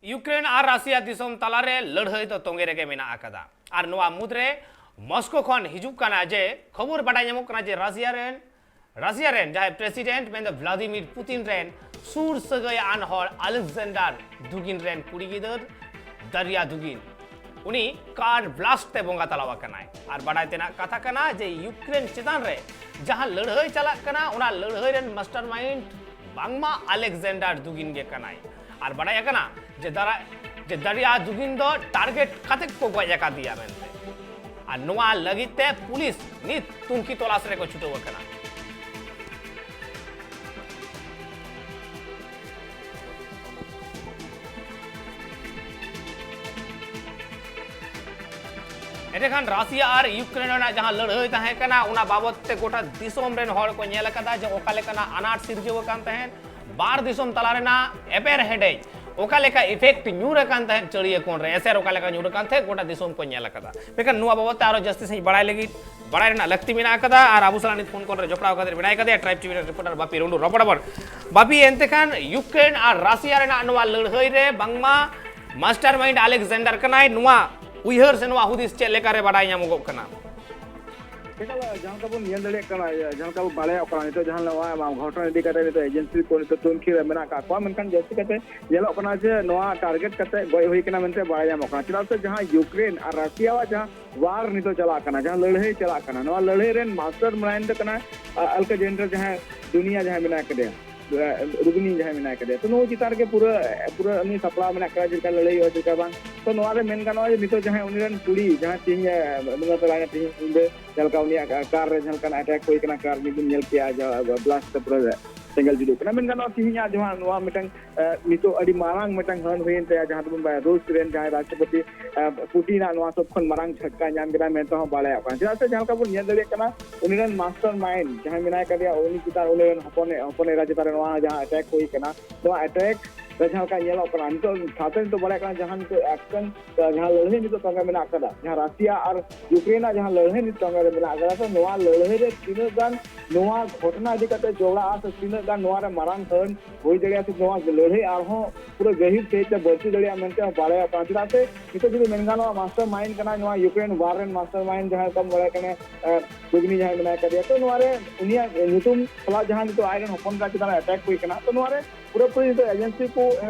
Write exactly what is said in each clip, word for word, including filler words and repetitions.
Ukraine ᱟᱨ Russia ᱫᱤᱥᱚᱢ ᱛᱟᱞᱟᱨᱮ ᱞᱟᱹᱲᱦᱟᱹᱭ ᱫᱚ ᱛᱚᱸᱜᱮ ᱨᱮᱜᱮ ᱢᱮᱱᱟᱜ ᱟᱠᱟᱫᱟ᱾ ᱟᱨ ᱱᱚᱣᱟ ᱢᱩᱫᱽᱨᱮ ᱢᱚᱥᱠᱳ ᱠᱷᱚᱱ ᱦᱤᱡᱩᱜ ᱠᱟᱱᱟ ᱡᱮ ᱠᱷᱚᱵᱚᱨ ᱵᱟᱰᱟᱭ ᱧᱟᱢᱚᱜ ᱠᱟᱱᱟ ᱡᱮ ᱨᱟᱥᱤᱭᱟ ᱨᱮᱱ, ᱨᱟᱥᱤᱭᱟ ᱨᱮᱱ ᱡᱟᱦᱟᱸᱭ ᱯᱨᱮᱥᱤᱰᱮᱱᱴ ᱢᱮᱱᱫᱚ ᱵᱷᱞᱟᱫᱤᱢᱤᱨ ᱯᱩᱛᱤᱱ ᱨᱮᱱ ᱥᱩᱨ ᱥᱟᱹᱜᱟᱹᱭ ᱟᱱ ᱦᱚᱲ ᱟᱞᱮᱠᱡᱟᱱᱰᱟᱨ ᱫᱩᱜᱤᱱ ᱨᱮᱱ ᱠᱩᱲᱤ ᱜᱤᱫᱟᱹᱨ ᱫᱟᱨᱤᱭᱟ ᱫᱩᱜᱤᱱ, ᱩᱱᱤ ᱠᱟᱨ ᱵᱞᱟᱥᱴ ᱛᱮ ᱵᱚᱸᱜᱟ ᱛᱟᱞᱟᱣ ᱟᱠᱟᱱᱟᱭ᱾ ᱟᱨ ᱵᱟᱰᱟᱭ ᱛᱮᱱᱟᱜ ᱠᱟᱛᱷᱟ ᱠᱟᱱᱟ ᱡᱮ ᱤᱭᱩᱠᱨᱮᱱ ᱪᱮᱛᱟᱱ ᱨᱮ ᱡᱟᱦᱟᱸ ᱞᱟᱹᱲᱦᱟᱹᱭ ᱪᱟᱞᱟᱜ ᱠᱟᱱᱟ, ᱚᱱᱟ ᱞᱟᱹᱲᱦᱟᱹᱭ ᱨᱮᱱ ᱢᱟᱥᱴᱟᱨ ᱢᱟᱭᱤᱱᱰ ᱵᱟᱝᱢᱟ ᱟᱞᱮᱠᱡᱟᱱᱰᱟᱨ ᱫᱩᱜᱤᱱ ᱜᱮ ᱠᱟᱱᱟᱭ᱾ ᱟᱨ ᱵᱟᱰᱟᱭ ᱟᱠᱟᱱᱟ ᱡᱮ ᱫᱟᱨᱟ-, ᱡᱮ ᱫᱟᱨᱤᱭᱟ ᱫᱩᱜᱤᱱ ᱫᱚ ᱴᱟᱨᱜᱮᱴ ᱠᱟᱛᱮ ᱠᱚ ᱜᱚᱡ ᱟᱠᱟᱫᱮᱭᱟ ᱢᱮᱱᱛᱮ᱾ ᱟᱨ ᱱᱚᱣᱟ ᱞᱟᱹᱜᱤᱫ ᱛᱮ ᱯᱩᱞᱤᱥ ᱱᱤᱛ ᱛᱩᱝᱠᱷᱤ ᱛᱚᱞᱟᱥ ᱨᱮᱠᱚ ᱪᱷᱩᱴᱟᱹᱣ ᱟᱠᱟᱱᱟ᱾ ᱮᱸᱰᱮᱠᱷᱟᱱ ᱨᱟᱥᱤᱭᱟ ᱟᱨ ᱤᱭᱩᱠᱨᱮᱱ ᱨᱮᱱᱟᱜ ᱡᱟᱦᱟᱸ ᱞᱟᱹᱲᱦᱟᱹᱭ ᱛᱟᱦᱮᱸ ᱠᱟᱱᱟ, ᱚᱱᱟ ᱵᱟᱵᱚᱛ ᱛᱮ ᱜᱚᱴᱟ ᱫᱤᱥᱚᱢ ᱨᱮᱱ ᱦᱚᱲ ᱠᱚ ᱧᱮᱞ ᱟᱠᱟᱫᱟ ᱡᱮ ᱚᱠᱟ ᱞᱮᱠᱟᱱᱟᱜ ᱟᱱᱟᱴ ᱥᱤᱨᱡᱟᱹᱣ ᱟᱠᱟᱱ ᱛᱟᱦᱮᱸᱫ, ᱵᱟᱨ ᱫᱤᱥᱚᱢ ᱛᱟᱞᱟ ᱨᱮᱱᱟᱜ ᱮᱯᱮᱨ ᱦᱮᱸᱰᱮᱡ ᱚᱠᱟ ᱞᱮᱠᱟ ᱤᱯᱷᱮᱠᱴ ᱧᱩᱨ ᱟᱠᱟᱱ ᱛᱟᱦᱮᱸᱫ ᱪᱟᱹᱲᱤᱭᱟᱹ ᱠᱚᱬ ᱨᱮ, ᱮᱥᱮᱨ ᱚᱠᱟ ᱞᱮᱠᱟ ᱧᱩᱨ ᱟᱠᱟᱱ ᱛᱟᱦᱮᱸᱫ, ᱜᱚᱴᱟ ᱫᱤᱥᱚᱢ ᱠᱚ ᱧᱮᱞ ᱟᱠᱟᱫᱟ᱾ ᱢᱮᱱᱠᱷᱟᱱ ᱱᱚᱣᱟ ᱵᱟᱵᱚᱛ ᱛᱮ ᱟᱨᱚ ᱡᱟᱹᱥᱛᱤ ᱥᱟᱺᱦᱤᱡ ᱵᱟᱲᱟᱭ ᱞᱟᱹᱜᱤᱫ, ᱵᱟᱲᱟᱭ ᱨᱮᱱᱟᱜ ᱞᱟᱹᱠᱛᱤ ᱢᱮᱱᱟᱜ ᱟᱠᱟᱫᱟ᱾ ᱟᱨ ᱟᱵᱚ ᱥᱟᱞᱟᱜ ᱱᱤᱛ ᱯᱷᱳᱱ ᱠᱚᱞ ᱨᱮ ᱡᱚᱯᱲᱟᱣ ᱠᱟᱛᱮ ᱢᱮᱱᱟᱭ ᱠᱟᱫᱮᱭᱟ ᱴᱨᱟᱭᱤᱵ ᱴᱤᱵᱷᱤ ᱨᱮᱱ ᱨᱤᱯᱳᱨᱴᱟᱨ ᱵᱟᱯᱤ ᱨᱩᱸᱰᱩ᱾ ᱨᱚᱯᱚᱲ ᱟᱵᱚᱱ ᱵᱟᱯᱤ, ᱮᱱᱛᱮ ᱠᱷᱟᱱ ᱤᱭᱩᱠᱨᱮᱱ ᱟᱨ ᱨᱟᱥᱤᱭᱟ ᱨᱮᱱᱟᱜ ᱱᱚᱣᱟ ᱞᱟᱹᱲᱦᱟᱹᱭ ᱨᱮ ᱵᱟᱝᱢᱟ ᱢᱟᱥᱴᱟᱨ ᱢᱟᱭᱤᱱᱰ ᱟᱞᱮᱠᱡᱟᱱᱰᱟᱨ ᱠᱟᱱᱟᱭ, ᱱᱚᱣᱟ ᱩᱭᱦᱟᱹᱨ ᱥᱮ ᱱᱚᱣᱟ ᱦᱩᱫᱤᱥ ᱪᱮᱫ ᱞᱮᱠᱟᱨᱮ ᱵᱟᱰᱟᱭ ᱧᱟᱢᱚᱜᱚᱜ ᱠᱟᱱᱟ? ᱮᱠᱟᱞ, ᱡᱟᱦᱟᱸ ᱞᱮᱠᱟ ᱵᱚᱱ ᱧᱮᱞ ᱫᱟᱲᱮᱭᱟᱜ ᱠᱟᱱᱟ, ᱡᱟᱦᱟᱸ ᱞᱮᱠᱟ ᱵᱚᱱ ᱵᱟᱲᱟᱭᱚᱜ ᱠᱟᱱᱟ, ᱱᱤᱛᱚᱜ ᱡᱟᱦᱟᱸ ᱱᱚᱣᱟ ᱜᱷᱚᱴᱚᱱᱟ ᱤᱫᱤ ᱠᱟᱛᱮ ᱱᱤᱛᱚᱜ ᱮᱡᱮᱱᱥᱤ ᱠᱚ ᱱᱤᱛᱚᱜ ᱛᱩᱱᱠᱷᱤ ᱨᱮ ᱢᱮᱱᱟᱜ ᱟᱠᱟᱫ ᱠᱚᱣᱟ, ᱢᱮᱱᱠᱷᱟᱱ ᱡᱟᱹᱥᱛᱤ ᱠᱟᱛᱮ ᱧᱮᱞᱚᱜ ᱠᱟᱱᱟ ᱡᱮ ᱱᱚᱣᱟ ᱴᱟᱨᱜᱮᱴ ᱠᱟᱛᱮ ᱜᱚᱡ ᱦᱩᱭ ᱠᱟᱱᱟ ᱢᱮᱱᱛᱮ ᱵᱟᱲᱟᱭ ᱧᱟᱢᱚᱜ ᱠᱟᱱᱟ᱾ ᱪᱮᱫᱟᱜ ᱥᱮ ᱡᱟᱦᱟᱸ ᱤᱭᱩᱠᱨᱮᱱ ᱟᱨ ᱨᱟᱥᱤᱭᱟᱣᱟᱜ ᱡᱟᱦᱟᱸ ᱣᱟᱨ ᱱᱤᱛᱚᱜ ᱪᱟᱞᱟᱜ ᱠᱟᱱᱟ, ᱡᱟᱦᱟᱸ ᱞᱟᱹᱲᱦᱟᱹᱭ ᱪᱟᱞᱟᱜ ᱠᱟᱱᱟ, ᱱᱚᱣᱟ ᱞᱟᱹᱲᱦᱟᱹᱭ ᱨᱮᱱ ᱢᱟᱥᱴᱟᱨ ᱢᱟᱭᱤᱱᱰ ᱫᱚ ᱠᱟᱱᱟ ᱟᱞᱠᱟᱡᱮᱱᱰᱟᱨ, ᱡᱟᱦᱟᱸᱭ ᱫᱩᱱᱤᱭᱟ ᱡᱟᱦᱟᱸᱭ ᱢᱮᱱᱟᱭ ᱠᱟᱫᱮᱭᱟ, ᱨᱩᱵᱤᱱᱤ ᱡᱟᱦᱟᱸᱭ ᱢᱮᱱᱟᱭ ᱠᱟᱫᱮᱭᱟ, ᱛᱚ ᱱᱩᱭ ᱪᱮᱛᱟᱱ ᱨᱮᱜᱮ ᱯᱩᱨᱟᱹ ᱯᱩᱨᱟᱹ ᱩᱱᱤ ᱥᱟᱯᱲᱟᱣ ᱢᱮᱱᱟᱜ ᱠᱟᱫᱟ, ᱪᱮᱫ ᱞᱮᱠᱟ ᱞᱟᱹᱲᱦᱟᱹᱭ ᱦᱩᱭᱩᱜᱼᱟ, ᱪᱮᱫ ᱞᱮᱠᱟ ᱵᱟᱝ᱾ ᱛᱚ ᱱᱚᱣᱟ ᱨᱮ ᱢᱮᱱ ᱜᱟᱱᱚᱜᱼᱟ ᱡᱮ ᱱᱤᱛᱚᱜ ᱡᱟᱦᱟᱸᱭ ᱩᱱᱤ ᱨᱮᱱ ᱠᱩᱲᱤ, ᱡᱟᱦᱟᱸ ᱛᱮᱦᱮᱧ ᱱᱚᱣᱟ ᱛᱟᱞᱟ ᱛᱮᱦᱮᱧ ᱧᱤᱫᱟᱹ ᱡᱟᱦᱟᱸ ᱞᱮᱠᱟ ᱩᱱᱤᱭᱟᱜ ᱠᱟᱨ ᱨᱮ ᱡᱟᱦᱟᱸ ᱞᱮᱠᱟᱱᱟᱜ ᱮᱴᱮᱠ ᱦᱩᱭ ᱠᱟᱱᱟ, ᱠᱟᱨ ᱱᱤᱛ ᱵᱚᱱ ᱧᱮᱞ ᱠᱮᱜᱼᱟ ᱡᱟᱦᱟᱸ ᱵᱞᱟᱥᱴ ᱛᱮ ᱯᱩᱨᱟᱹ ᱥᱮᱸᱜᱮᱞ ᱡᱩᱞᱩᱜ ᱠᱟᱱᱟ᱾ ᱢᱮᱱ ᱜᱟᱱᱚᱜᱼᱟ ᱛᱮᱦᱮᱧᱟᱜ ᱡᱟᱦᱟᱸ ᱱᱚᱣᱟ ᱢᱤᱫᱴᱟᱝ ᱱᱤᱛᱚᱜ ᱟᱹᱰᱤ ᱢᱟᱨᱟᱝ ᱢᱤᱫᱴᱟᱝ ᱦᱟᱹᱱ ᱦᱩᱭᱮᱱ ᱛᱟᱭᱟ, ᱡᱟᱦᱟᱸ ᱫᱚᱵᱚᱱ ᱵᱟᱲᱟᱭᱟ ᱨᱩᱥ ᱨᱮᱱ ᱡᱟᱦᱟᱸᱭ ᱨᱟᱥᱴᱨᱚᱯᱚᱛᱤ ᱯᱩᱴᱤᱱᱟᱜ ᱱᱚᱣᱟ ᱥᱚᱵ ᱠᱷᱚᱱ ᱢᱟᱨᱟᱝ ᱡᱷᱟᱴᱠᱟ ᱧᱟᱢ ᱠᱮᱫᱟ ᱢᱮᱱᱛᱮ ᱦᱚᱸ ᱵᱟᱲᱟᱭᱚᱜ ᱠᱟᱱᱟ᱾ ᱪᱮᱫᱟᱜ ᱥᱮ ᱡᱟᱦᱟᱸ ᱞᱮᱠᱟ ᱵᱚᱱ ᱧᱮᱞ ᱫᱟᱲᱮᱭᱟᱜ ᱠᱟᱱᱟ, ᱩᱱᱤ ᱨᱮᱱ ᱢᱟᱥᱴᱟᱨ ᱢᱟᱭᱤᱱᱰ ᱡᱟᱦᱟᱸᱭ ᱢᱮᱱᱟᱭ ᱠᱟᱫᱮᱭᱟ, ᱩᱱᱤ ᱪᱮᱛᱟᱱ ᱩᱱᱤ ᱨᱮᱱ ᱦᱚᱯᱚᱱ ᱦᱚᱯᱚᱱ ᱮᱨᱟ ᱪᱮᱛᱟᱱ ᱨᱮ ᱱᱚᱣᱟ ᱡᱟᱦᱟᱸ ᱮᱴᱮᱠ ᱦᱩᱭ ᱠᱟᱱᱟ, ᱱᱚᱣᱟ ᱮᱴᱮᱠ ᱡᱟᱦᱟᱸ ᱞᱮᱠᱟ ᱧᱮᱞᱚᱜ ᱠᱟᱱᱟ ᱱᱤᱛᱚᱜ ᱥᱟᱶᱛᱮ ᱱᱤᱛᱚᱜ ᱵᱟᱲᱟᱭ ᱠᱟᱱᱟ ᱡᱟᱦᱟᱸ ᱱᱤᱛᱚᱜ ᱮᱠᱥᱮᱱ ᱡᱟᱦᱟᱸ ᱞᱟᱹᱲᱦᱟᱹᱭ ᱱᱤᱛᱚᱜ ᱛᱚᱸᱜᱮ ᱢᱮᱱᱟᱜ ᱟᱠᱟᱫᱟ, ᱡᱟᱦᱟᱸ ᱨᱟᱥᱤᱭᱟ ᱟᱨ ᱭᱩᱠᱨᱮᱱᱟᱜ ᱡᱟᱦᱟᱸ ᱞᱟᱹᱲᱦᱟᱹᱭ ᱱᱤᱛᱚᱜ ᱛᱚᱸᱜᱮ ᱨᱮ ᱢᱮᱱᱟᱜ ᱟᱠᱟᱫᱟ, ᱛᱚ ᱱᱚᱣᱟ ᱞᱟᱹᱲᱦᱟᱹᱭ ᱨᱮ ᱛᱤᱱᱟᱹᱜ ᱜᱟᱱ ᱱᱚᱣᱟ ᱜᱷᱚᱴᱚᱱᱟ ᱤᱫᱤ ᱠᱟᱛᱮ ᱡᱚᱲᱟᱜᱼᱟ ᱥᱮ ᱛᱤᱱᱟᱹᱜ ᱜᱟᱱ ᱱᱚᱣᱟ ᱨᱮ ᱢᱟᱨᱟᱝ ᱦᱟᱹᱱ ᱦᱩᱭ ᱫᱟᱲᱮᱭᱟᱜᱼᱟ ᱥᱮ ᱱᱚᱣᱟ ᱞᱟᱹᱲᱦᱟᱹᱭ ᱟᱨᱦᱚᱸ ᱯᱩᱨᱟᱹ ᱜᱟᱹᱦᱤᱨ ᱥᱟᱹᱦᱤᱡ ᱛᱮ ᱵᱟᱹᱲᱛᱤ ᱫᱟᱲᱮᱭᱟᱜᱼᱟ ᱢᱮᱱᱛᱮ ᱦᱚᱸ ᱵᱟᱲᱟᱭᱚᱜ ᱠᱟᱱᱟ᱾ ᱪᱮᱫᱟᱜ ᱥᱮ ᱱᱤᱛᱚᱜ ᱡᱩᱫᱤ ᱢᱮᱱ ᱜᱟᱱᱚᱜᱼᱟ ᱢᱟᱥᱴᱟᱨ ᱢᱟᱭᱤᱱᱰ ᱠᱟᱱᱟᱭ ᱱᱚᱣᱟ ᱭᱩᱠᱨᱮᱱ ᱣᱟᱨ ᱨᱮᱱ ᱢᱟᱥᱴᱟᱨ ᱢᱟᱭᱤᱱᱰ ᱡᱟᱦᱟᱸ ᱞᱮᱠᱟᱢ ᱵᱟᱲᱟᱭ ᱠᱟᱱᱟ ᱵᱩᱜᱱᱤ ᱡᱟᱦᱟᱸᱭ ᱢᱮᱱᱟᱭ ᱠᱟᱫᱮᱭᱟ, ᱛᱚ ᱱᱚᱣᱟ ᱨᱮ ᱩᱱᱤᱭᱟᱜ ᱧᱩᱛᱩᱢ ᱥᱟᱞᱟᱜ ᱡᱟᱦᱟᱸ ᱱᱤᱛᱚᱜ ᱟᱡ ᱨᱮᱱ ᱦᱚᱯᱚᱱ ᱮᱨᱟ ᱪᱮᱛᱟᱱ ᱨᱮ ᱮᱴᱮᱠ ᱦᱩᱭ ᱠᱟᱱᱟ, ᱛᱚ ᱱᱚᱣᱟ ᱨᱮ ᱯᱩᱨᱟᱹᱯᱩᱨᱤ ᱱᱤᱛᱚᱜ ᱮᱡᱮᱱᱥᱤ ᱠᱚ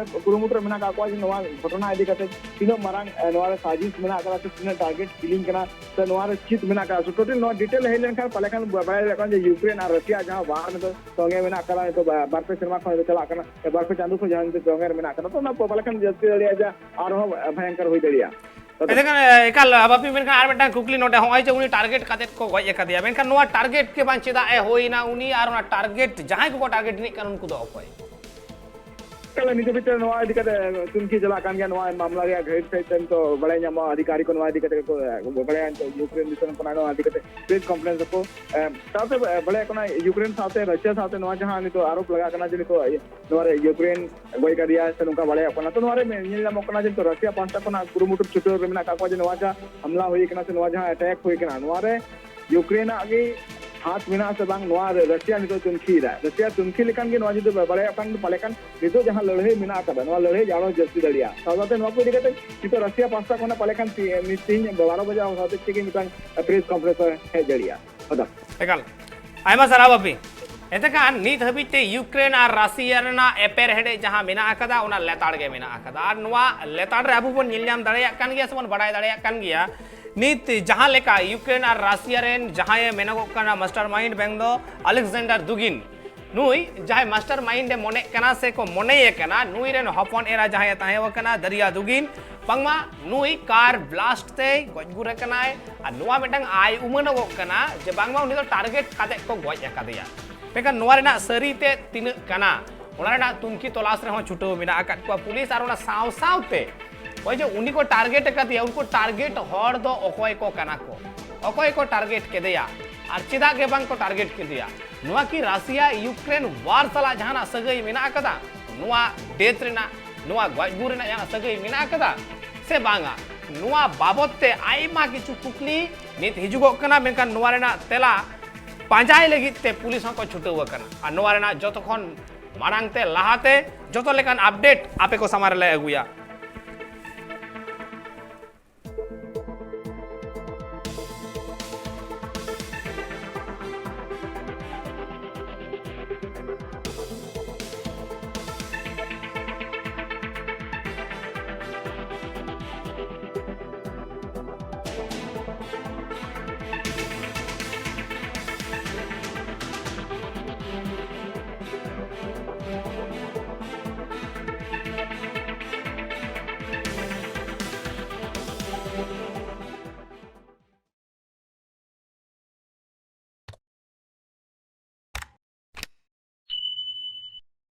ᱠᱩᱨᱩᱢᱩᱴᱩ ᱨᱮ ᱢᱮᱱᱟᱜ ᱟᱠᱟᱫ ᱠᱚᱣᱟ ᱡᱮ ᱱᱚᱣᱟ ᱜᱷᱚᱴᱚᱱᱟ ᱤᱫᱤ ᱠᱟᱛᱮ ᱛᱤᱱᱟᱹᱜ ᱢᱟᱨᱟᱝ ᱱᱚᱣᱟ ᱨᱮ ᱥᱟᱡᱤᱥ ᱢᱮᱱᱟᱜ ᱟᱠᱟᱫᱟ ᱥᱮ ᱛᱤᱱᱟᱹᱜ ᱴᱟᱨᱜᱮᱴ ᱠᱤᱞᱤᱝ ᱠᱟᱱᱟ ᱥᱮ ᱱᱚᱣᱟ ᱨᱮ ᱪᱮᱫ ᱢᱮᱱᱟᱜ ᱟᱠᱟᱫᱟ, ᱥᱮ ᱴᱳᱴᱟᱞ ᱱᱚᱣᱟ ᱰᱤᱴᱮᱞ ᱦᱮᱡ ᱞᱮᱱᱠᱷᱟᱱ ᱯᱟᱞᱮ ᱠᱷᱟᱱ ᱵᱟᱲᱟᱭ ᱫᱟᱲᱮᱭᱟᱜ ᱠᱟᱱᱟ ᱡᱮ ᱭᱩᱠᱨᱮᱱ ᱟᱨ ᱨᱟᱥᱤᱭᱟ ᱡᱟᱦᱟᱸ ᱵᱟᱨ ᱱᱤᱛᱚᱜ ᱛᱚᱸᱜᱮ ᱢᱮᱱᱟᱜ ᱟᱠᱟᱫᱟ, ᱱᱤᱛᱚᱜ ᱵᱟᱨ ᱯᱮ ᱥᱮᱨᱢᱟ ᱠᱷᱚᱱ ᱪᱟᱞᱟᱜ ᱠᱟᱱᱟ, ᱵᱟᱨ ᱯᱮ ᱪᱟᱸᱫᱳ ᱠᱷᱚᱱ ᱡᱟᱦᱟᱸ ᱱᱤᱛᱚᱜ ᱛᱚᱸᱜᱮ ᱨᱮ ᱢᱮᱱᱟᱜ ᱟᱠᱟᱫᱟ, ᱛᱚ ᱚᱱᱟ ᱯᱟᱞᱮ ᱠᱷᱟᱱ ᱡᱟᱹᱥᱛᱤ ᱫᱟᱲᱮᱭᱟᱜᱼᱟ ᱡᱮ ᱟᱨᱦᱚᱸ ᱵᱷᱚᱭᱚᱝᱠᱚᱨ ᱦᱩᱭ ᱫᱟᱲᱮᱭᱟᱜᱼᱟ᱾ ᱮᱱᱠᱷᱟᱱ ᱮᱠᱟᱞ ᱵᱟᱯᱤ, ᱢᱮᱱᱠᱷᱟᱱ ᱟᱨ ᱢᱤᱫᱴᱟᱝ ᱠᱩᱠᱞᱤ ᱱᱚᱰᱮ, ᱦᱚᱸᱜᱼᱚᱭ ᱡᱮ ᱩᱱᱤ ᱴᱟᱨᱜᱮᱴ ᱠᱟᱛᱮᱫ ᱠᱚ ᱜᱚᱡ ᱟᱠᱟᱫᱮᱭᱟ, ᱢᱮᱱᱠᱷᱟᱱ ᱱᱚᱣᱟ ᱴᱟᱨᱜᱮᱴ ᱜᱮ ᱵᱟᱝ ᱪᱮᱫᱟᱜ ᱮ ᱦᱩᱭᱱᱟ ᱩᱱᱤ, ᱟᱨ ᱚᱱᱟ ᱴᱟᱨᱜᱮᱴ ᱡᱟᱦᱟᱸᱭ ᱠᱚᱠᱚ ᱴᱟᱨᱜᱮᱴ ᱨᱤᱱᱤᱡ ᱠᱟᱱᱟ ᱩᱱᱠᱩ ᱫᱚ ᱚᱠᱚᱭ? ᱛᱟᱦᱞᱮ ᱱᱤᱛ ᱫᱷᱟᱹᱵᱤᱡ ᱛᱮ ᱱᱚᱣᱟ ᱤᱫᱤ ᱠᱟᱛᱮ ᱛᱩᱱᱠᱷᱤ ᱪᱟᱞᱟᱜ ᱠᱟᱱ ᱜᱮᱭᱟ, ᱱᱚᱣᱟ ᱢᱟᱢᱞᱟ ᱨᱮᱭᱟᱜ ᱜᱟᱹᱦᱤᱨ ᱥᱟᱹᱦᱤᱡ ᱛᱮ ᱱᱤᱛᱚᱜ ᱵᱟᱲᱟᱭ ᱧᱟᱢᱚᱜᱼᱟ, ᱚᱫᱷᱤᱠᱟᱨᱤ ᱠᱚ ᱱᱚᱣᱟ ᱤᱫᱤ ᱠᱟᱛᱮ ᱠᱚ ᱵᱟᱲᱟᱭᱟ, ᱱᱤᱛᱚᱜ ᱭᱩᱠᱨᱮᱱ ᱫᱤᱥᱚᱢ ᱠᱷᱚᱱᱟᱜ ᱱᱚᱣᱟ ᱤᱫᱤ ᱠᱟᱛᱮ ᱯᱨᱮᱥ ᱠᱚᱱᱯᱷᱟᱨᱮᱱᱥ ᱟᱠᱚ᱾ ᱮ, ᱥᱟᱶᱛᱮ ᱵᱟᱲᱟᱭᱚᱜ ᱠᱟᱱᱟ ᱭᱩᱠᱨᱮᱱ ᱥᱟᱶᱛᱮ ᱨᱟᱥᱤᱭᱟ ᱥᱟᱶᱛᱮ ᱱᱚᱣᱟ ᱡᱟᱦᱟᱸ ᱱᱤᱛᱚᱜ ᱟᱨᱳᱯ ᱞᱟᱜᱟᱜ ᱠᱟᱱᱟ ᱡᱮ ᱱᱤᱛᱚᱜ ᱱᱚᱣᱟ ᱨᱮ ᱭᱩᱠᱨᱮᱱ ᱜᱚᱡ ᱠᱟᱫᱮᱭᱟ ᱥᱮ ᱱᱚᱝᱠᱟ ᱵᱟᱲᱟᱭᱚᱜ ᱠᱟᱱᱟ᱾ ᱛᱚ ᱱᱚᱣᱟ ᱨᱮ ᱧᱮᱞ ᱧᱟᱢᱚᱜ ᱠᱟᱱᱟ ᱡᱮ ᱱᱤᱛᱚᱜ ᱨᱟᱥᱤᱭᱟ ᱯᱟᱦᱴᱟ ᱠᱷᱚᱱᱟᱜ ᱠᱩᱨᱩᱢᱩᱴᱩ ᱪᱷᱩᱴᱟᱹᱣ ᱨᱮ ᱢᱮᱱᱟᱜ ᱟᱠᱟᱫ ᱠᱚᱣᱟ ᱡᱮ ᱱᱚᱣᱟ ᱡᱟᱦᱟᱸ ᱦᱟᱢᱞᱟ ᱦᱩᱭ ᱠᱟᱱᱟ ᱥᱮ ᱱᱚᱣᱟ ᱡᱟᱦᱟᱸ ᱮᱴᱮᱠ ᱦᱩᱭ ᱠᱟᱱᱟ, ᱱᱚᱣᱟ ᱨᱮ ᱭᱩᱠᱨᱮᱱᱟᱜ ᱜᱮ ᱦᱟᱛ ᱢᱮᱱᱟᱜᱼᱟ ᱥᱮ ᱵᱟᱝ, ᱱᱚᱣᱟ ᱨᱟᱥᱤᱭᱟ ᱱᱤᱛᱚᱜ ᱛᱩᱱᱠᱷᱤᱭᱮᱫᱟ᱾ ᱨᱟᱥᱤᱭᱟ ᱛᱩᱱᱠᱷᱤ ᱞᱮᱠᱷᱟᱱ ᱜᱮ ᱱᱚᱣᱟ ᱡᱩᱫᱤ ᱵᱟᱲᱟᱭᱚᱜ ᱠᱷᱟᱱ ᱯᱟᱞᱮ ᱠᱷᱟᱱ ᱱᱤᱛᱚᱜ ᱡᱟᱦᱟᱸ ᱞᱟᱹᱲᱦᱟᱹᱭ ᱢᱮᱱᱟᱜ ᱟᱠᱟᱫᱟ, ᱱᱚᱣᱟ ᱞᱟᱹᱲᱦᱟᱹᱭ ᱟᱨᱦᱚᱸ ᱡᱟᱹᱥᱛᱤ ᱫᱟᱲᱮᱭᱟᱜᱼᱟ᱾ ᱥᱟᱶ ᱥᱟᱶᱛᱮ ᱱᱚᱣᱟ ᱠᱚ ᱤᱫᱤ ᱠᱟᱛᱮ ᱱᱤᱛᱚᱜ ᱨᱟᱥᱤᱭᱟ ᱯᱟᱦᱴᱟ ᱠᱷᱚᱱᱟᱜ ᱯᱟᱞᱮ ᱠᱷᱟᱱ ᱛᱤ-, ᱛᱤᱦᱤᱧ ᱵᱟᱨᱚ ᱵᱟᱡᱮ ᱥᱟᱶᱛᱮ ᱪᱮᱫ ᱜᱮ ᱢᱤᱫᱴᱟᱝ ᱯᱨᱮᱥ ᱠᱚᱱᱯᱷᱟᱨᱮᱱᱥ ᱦᱮᱡ ᱫᱟᱲᱮᱭᱟᱜᱼᱟ᱾ ᱦᱚᱫᱟ᱾ ᱮᱠᱟᱞ᱾ ᱟᱭᱢᱟ ᱥᱟᱨᱦᱟᱣ ᱵᱟᱯᱤ᱾ ᱮᱱᱛᱮ ᱠᱷᱟᱱ ᱱᱤᱛ ᱦᱟᱹᱵᱤᱡ ᱛᱮ ᱭᱩᱠᱨᱮᱱ ᱟᱨ ᱨᱟᱥᱤᱭᱟ ᱨᱮᱱᱟᱜ ᱮᱯᱮᱨ ᱦᱮᱰᱮᱡ ᱡᱟᱦᱟᱸ ᱢᱮᱱᱟᱜ ᱟᱠᱟᱫᱟ, ᱚᱱᱟ ᱞᱮᱛᱟᱲ ᱜᱮ ᱢᱮᱱᱟᱜ ᱟᱠᱟᱫᱟ᱾ ᱟᱨ ᱱᱚᱣᱟ ᱞᱮᱛᱟᱲ ᱨᱮ ᱟᱵᱚ ᱵᱚᱱ ᱧᱮᱞ ᱧᱟᱢ ᱫᱟᱲᱮᱭᱟᱜ ᱠᱟᱱ ᱜᱮᱭᱟ ᱥᱮ ᱵᱚᱱ ᱵᱟᱲᱟᱭ ᱫᱟᱲᱮᱭᱟᱜ ᱠᱟᱱ ᱜᱮᱭᱟ, ᱱᱤᱛ ᱡᱟᱦᱟᱸ ᱞᱮᱠᱟ ᱭᱩᱠᱨᱮᱱ ᱟᱨ ᱨᱟᱥᱤᱭᱟ ᱨᱮᱱ ᱡᱟᱦᱟᱸᱭᱮ ᱢᱮᱱᱚᱜᱚᱜ ᱠᱟᱱᱟ ᱢᱟᱥᱴᱟᱨ ᱢᱟᱭᱤᱱᱰ ᱵᱮᱝ ᱫᱚ ᱟᱞᱮᱠᱡᱟᱱᱰᱟᱨ ᱫᱩᱜᱤᱱ, ᱱᱩᱭ ᱡᱟᱦᱟᱸᱭ ᱢᱟᱥᱴᱟᱨ ᱢᱟᱭᱤᱱᱰ ᱮ ᱢᱚᱱᱮᱜ ᱠᱟᱱᱟ ᱥᱮ ᱠᱚ ᱢᱚᱱᱮᱭᱮ ᱠᱟᱱᱟ, ᱱᱩᱭ ᱨᱮᱱ ᱦᱚᱯᱚᱱ ᱮᱨᱟ ᱡᱟᱦᱟᱸᱭ ᱮ ᱛᱟᱦᱮᱸ ᱠᱟᱱᱟ ᱫᱟᱨᱤᱭᱟ ᱫᱩᱜᱤᱱ, ᱵᱟᱝᱢᱟ ᱱᱩᱭ ᱠᱟᱨ ᱵᱞᱟᱥᱴ ᱛᱮᱭ ᱜᱚᱡ ᱜᱩᱨ ᱟᱠᱟᱱᱟᱭ᱾ ᱟᱨ ᱱᱚᱣᱟ ᱢᱤᱫᱴᱟᱝ ᱟᱭ ᱩᱢᱟᱹᱱᱚᱜᱚᱜ ᱠᱟᱱᱟ ᱡᱮ ᱵᱟᱝᱢᱟ ᱩᱱᱤ ᱫᱚ ᱴᱟᱨᱜᱮᱴ ᱠᱟᱛᱮ ᱠᱚ ᱜᱚᱡ ᱟᱠᱟᱫᱮᱭᱟ᱾ ᱢᱮᱱᱠᱷᱟᱱ ᱱᱚᱣᱟ ᱨᱮᱱᱟᱜ ᱥᱟᱹᱨᱤ ᱛᱮ ᱛᱤᱱᱟᱹᱜ ᱠᱟᱱᱟ, ᱚᱱᱟ ᱨᱮᱱᱟᱜ ᱛᱩᱱᱠᱷᱤ ᱛᱚᱞᱟᱥ ᱨᱮᱦᱚᱸ ᱪᱷᱩᱴᱟᱹᱣ ᱢᱮᱱᱟᱜ ᱟᱠᱟᱫ ᱠᱚᱣᱟ ᱯᱩᱞᱤᱥ᱾ ᱟᱨ ᱚᱱᱟ ᱥᱟᱶ ᱥᱟᱶᱛᱮ ᱚᱭ ᱡᱮ ᱩᱱᱤ ᱠᱚ ᱴᱟᱨᱜᱮᱴ ᱟᱠᱟᱫᱮᱭᱟ, ᱩᱱᱠᱩ ᱴᱟᱨᱜᱮᱴ ᱦᱚᱲ ᱫᱚ ᱚᱠᱚᱭ ᱠᱚ ᱠᱟᱱᱟ ᱠᱚ, ᱚᱠᱚᱭ ᱠᱚ ᱴᱟᱨᱜᱮᱴ ᱠᱮᱫᱮᱭᱟ ᱟᱨ ᱪᱮᱫᱟᱜ ᱜᱮ ᱵᱟᱝ ᱠᱚ ᱴᱟᱨᱜᱮᱴ ᱠᱮᱫᱮᱭᱟ? ᱱᱚᱣᱟ ᱠᱤ ᱨᱟᱥᱤᱭᱟ ᱭᱩᱠᱨᱮᱱ ᱣᱟᱨ ᱥᱟᱞᱟᱜ ᱡᱟᱦᱟᱱᱟᱜ ᱥᱟᱹᱜᱟᱹᱭ ᱢᱮᱱᱟᱜ ᱟᱠᱟᱫᱟ? ᱱᱚᱣᱟ ᱰᱮᱛᱷ ᱨᱮᱱᱟᱜ, ᱱᱚᱣᱟ ᱜᱚᱡ ᱜᱩᱨ ᱨᱮᱱᱟᱜ ᱡᱟᱦᱟᱸ ᱥᱟᱹᱜᱟᱹᱭ ᱢᱮᱱᱟᱜ ᱟᱠᱟᱫᱟ ᱥᱮ ᱵᱟᱝᱟ? ᱱᱚᱣᱟ ᱵᱟᱵᱚᱛ ᱛᱮ ᱟᱭᱢᱟ ᱠᱤᱪᱷᱩ ᱠᱩᱠᱞᱤ ᱱᱤᱛ ᱦᱤᱡᱩᱜᱚᱜ ᱠᱟᱱᱟ, ᱢᱮᱱᱠᱷᱟᱱ ᱱᱚᱣᱟ ᱨᱮᱱᱟᱜ ᱛᱮᱞᱟ ᱯᱟᱸᱡᱟᱭ ᱞᱟᱹᱜᱤᱫ ᱛᱮ ᱯᱩᱞᱤᱥ ᱦᱚᱸᱠᱚ ᱪᱷᱩᱴᱟᱹᱣ ᱟᱠᱟᱱᱟ᱾ ᱟᱨ ᱱᱚᱣᱟ ᱨᱮᱱᱟᱜ ᱡᱚᱛᱚ ᱠᱷᱚᱱ ᱢᱟᱲᱟᱝ ᱛᱮ, ᱞᱟᱦᱟᱛᱮ ᱡᱚᱛᱚ ᱞᱮᱠᱟᱱ ᱟᱯᱰᱮᱴ ᱟᱯᱮ ᱠᱚ ᱥᱟᱢᱟᱝ ᱨᱮᱞᱮ ᱟᱹᱜᱩᱭᱟ᱾